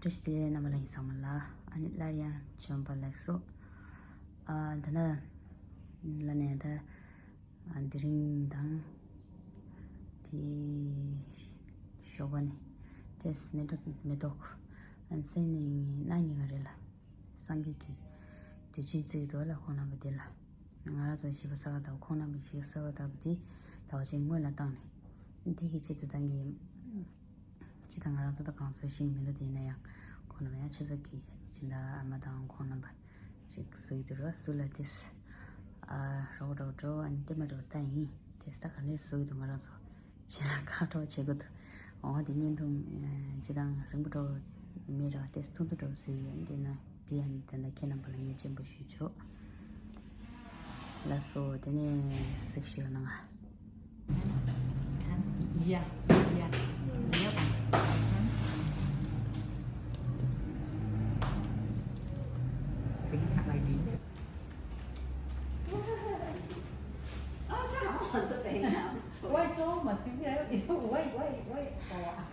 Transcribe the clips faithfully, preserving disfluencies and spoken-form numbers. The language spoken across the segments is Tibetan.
བཀྲ་ཤིས་བདེ་ལེགས། རྣམ་པ་ལྷན་རྒྱས་ཚང་མ་ལ་ཨ་ནི་སླར་ཡང་བྱོན་པ་ལེགས་སོ། ཨ་ད་ནི་ལ་ནས་ད་ཨ་དེ་རིང་དང་དེ་ཞོགས་པ་ནས་དེས་མེ་ཏོག་མེ་ཏོག་ཨ་སེང་ནས་གནངས་ཉིན་ག་རེ་ལ་སངས་རྒྱས་ཀྱི་དུས་ཆེན་བརྩི་གི་འདུག་ལ་ཁོང་རྣམ་པ་དེ་ལ་ང་རང་ཚོ་བཞི་པ་གསར་པ་ལྟ་བུ་ཁོང་རྣམ་པ་བཞི་པ་གསར་པ་ལྟ་བུ་དེ་ཟླ་བ་གཅིག་སྔོན་ལ་བཏང་ནས་དེ་གི་ཆེད་དུ་བཏང་གི་ཅི་དང་ང་རང་ཚོ་ད་གང་བཟོ་ཤེས་མི་འདུག་དེ་ཡིན་ན་ཡང་ཁོང་རྣམ་པ་ཡང་ཆུ་ཚོད་ཀྱི་སྦྱིན་བདག་ཨ་མ་དང་ཁོང་རྣམ་པ་ཅིག་བཟོ་ཡི་འདུག་ར་སུ་ལ་དེས་ཨ་རོགས་རོགས་འགྲོ་ཨ་ནི་ལྟད་མ་འགྲོ་ལྟ་ཡིན་དེས་ད་ག་ནས་བཟོ་ཡི་འདུག་ང་རང་ཚོ་ཅི་ལ་ཁ་གྲོགས་བྱེད་དགོས་འདུག་འོ་དེ་བརྙན་ཐུང་ཅི་དང་རིང་པོ་འགྲོ་མེད་ར་དེས་ཐུང་ཐུང་འགྲོ་བཟོ་ཡི་ཡོད་འདི་ན། དེ་ཡང་ད་ལྟ་ཁྱེད་རྣམ་པ་ལ་ངས་སྤྱན་འབུལ་ཞུས་ཆོག་ལགས་སོ། དེ་ནས་གཟིགས་ཞུ་གནང་ང་། ཡ་ཡ་ཡ།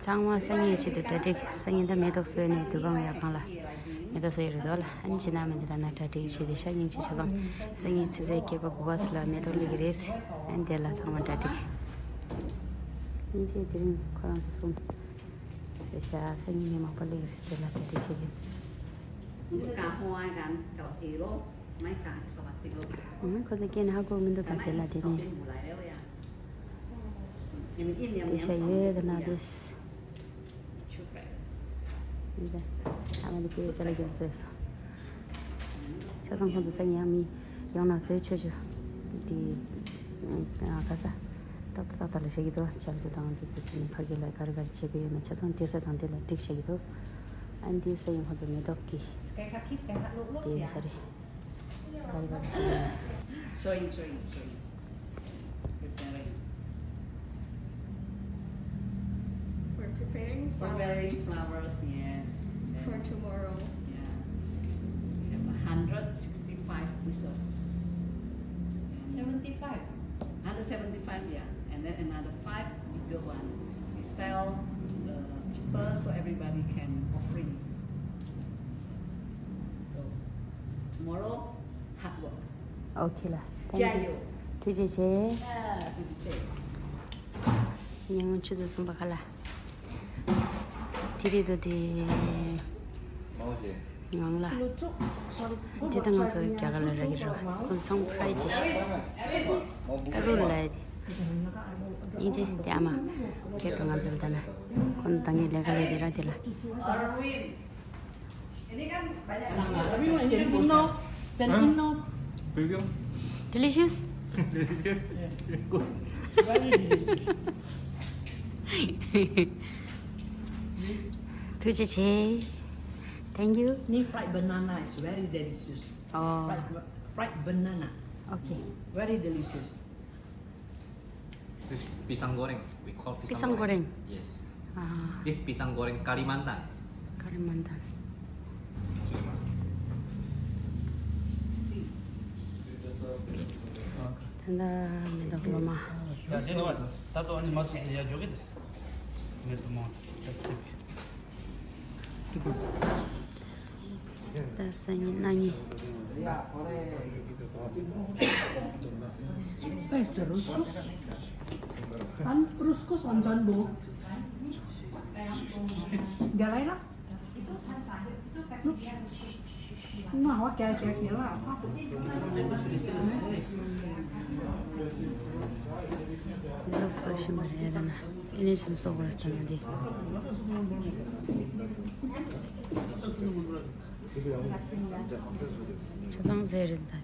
ཚང་མ་སང་ཉིན་ཆེད་དུ་གྲ་སྒྲིག་སང་ཉིན་ད་མེ་ཏོག་བཟོས་ནས་དུས་འགོང་ཡར་ཁང་ལ་མེ་ཏོག་བཟོས་ཡོད་རེད་དོ་ལ། ཨ་ནི་ཕྱི་ནང་མི་འདི་ད་ན་གྲ་སྒྲིག་བྱས་ཏེ་ཤ་ཉིན་ཆེ་ཆ་ཚང་སང་ཉིན་ཆུ་ཚོད་བརྒྱད་པ་དགུ་པ་ཙམ་ལ་མེ་ཏོག་སླེབས་ཀྱི་རེད། ཨ་ནི་དེ་ལ་ཚང་མ་གྲ་སྒྲིག་ཉིན་ཆེ་དེ་རིང་ཁོ་རང་ཚོ་གསུམ་རེད་ཤག་སང་ཉིན་མི་མང་པོ་སླེབས་ཀྱི་རེད། དེ་ལ་གྲ་སྒྲིག་བྱས་ཏེ། ཁོ་ཚོ་སྐད་ནི་ཧ་གོ་མི་འདུག་ད་དེ་ལ་དེ་ནི། དེ་ཤ་ཡོད་དེ་ན་དེ། ཡིན་ད། ཨ་མ་དེ་སྐད་ཆ་ལ་རྒྱབ་བཟོས་སོང་། ཆ་ཚང་ཁོང་ཚོ་སང་ཉིན་ཡང་མི་ཡོང་ན་བཟོས་ཆོག་ཆོག་དེ་ག་ས། ཏག་ཏག་ཏག་ཏག་ལ་བྱེད་ཀྱི་འདུག་ཆམ་ཚ་དང་དེ་ཚོ་བྱས་ནས་ཕ་གི་ལ་ག་རེ་ག་རེ་བྱེད་དགོས་ཡོད་མེད་ཆ་ཚང་དེ་ས་དང་དེ་ལ་སྒྲིག་བྱེད་ཀྱི་འདུག་ཨ་ནི་དེ་སང་ཉིན་ཁོང་ཚོ་མེ་ཏོག་གི་དེ་ཡིན་ས་རེད། Showing, showing, showing. Preparing. We're preparing flowers. Preparing flowers, yes. For tomorrow. Yeah. We have a hundred sixty-five pieces. And seventy-five. Hundred seventy-five, yeah. And then another five bigger one. We sell uh, cheaper so everybody can offering. So tomorrow, hard work. Okay ལ། Thank you. ཐུགས་རྗེ་ཆེ། ཐུགས་རྗེ་ཆེ། ཉིན་གུང་ཆུ་ཚོད་གསུམ་པ་ཁ་ལ། དེ་རེད་དོ་དེ། ངང་ལ། དེ་ད་ང་ཚོ་རྒྱ་གར་ལ་རག་གི་རེད་བ། ཁོང་ཚང་ཕ་རའི་ཅི་ཤི། ད་རུ་ལ། ཡིན་ཏེ་དེ་ཨ་མ། ཁྱེད་ཀྱི་ང་ཚོ་ལ་ད་ན། ཁོང་ད་ངའི་ལས་ཀ་ལས་དེ་ར་དེ་ལ། Everyone, you can know. Huh? Delicious? Delicious? Very good. Very delicious. ཐུགས་རྗེ་ཆེ། Thank you. Ni fried banana is very delicious. Oh. Fried, fried banana. Okay. Very delicious. This pisang goreng. We call pisang, pisang goreng. Goreng. Yes. Ah. This pisang goreng Kalimantan. Kalimantan. ད་ལྟ་མེ་ཏོག་ལོ་མ། ཡ་དེ་ནི་བ་ད་ལྟ་ཨ་ནི་མ་ཐུག་ཟིན་ཡ་འཇོག་གི་འདུག་མེ་ཏོག་མང་ཚ། ད་སང་ཉིན་གནངས་ཉིན། Questo è rosso? San-, rosso San Giambo. Galera? No, ok, ok, ok, allora. ལགས་སོ་ཞིམ་པ་རེད་ན། ཨེ་ནས་སུ་སོགས་པར་ལྟ་ན་དེ། ཆ་ཚང་བཟོས་རེད་ད་དེ།